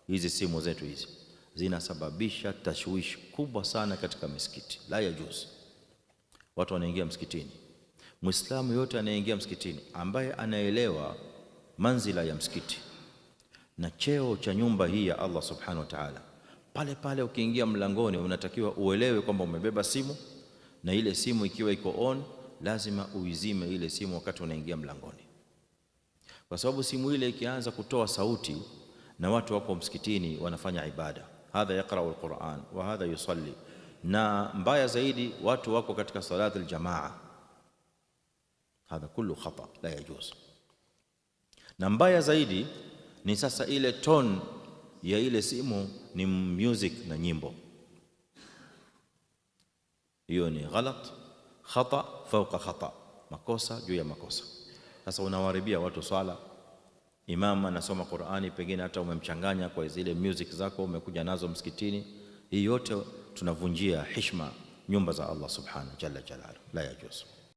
Hizi simu zetu hizi zinasababisha tashwishi kubwa sana katika misikiti. La yajuz. Watu wanaingia msikitini, Muislamu yote anayeingia msikitini ambaye anaelewa manzila ya msikiti na cheo cha nyumba hii ya Allah subhanahu wa ta'ala, pale pale ukiingia mlangoni unatakiwa uelewe kwamba umebeba simu, na ile simu ikiwa iko on lazima uizime ile simu wakati unaingia mlangoni, kwa sababu simu ile ikianza kutoa sauti na watu wako msikitini wanafanya ibada, hadha yaqra'u alquran wa hadha yusalli, na mbaya zaidi watu wako katika salati aljamaa, hadha kullu khata la yajuz. Na mbaya zaidi ni sasa ile tone ya ile simu ni music na nyimbo, hiyo ni ghalat, khata fawqa khata, makosa juu ya makosa. Sasa unawaribia watu swala, imam anasoma Qur'ani, pengine hata umemchanganya kwa zile music zako umekuja nazo msikitini. Hii yote tunavunjia heshima nyumba za Allah subhanahu jalla jalaluhu, la yajuz.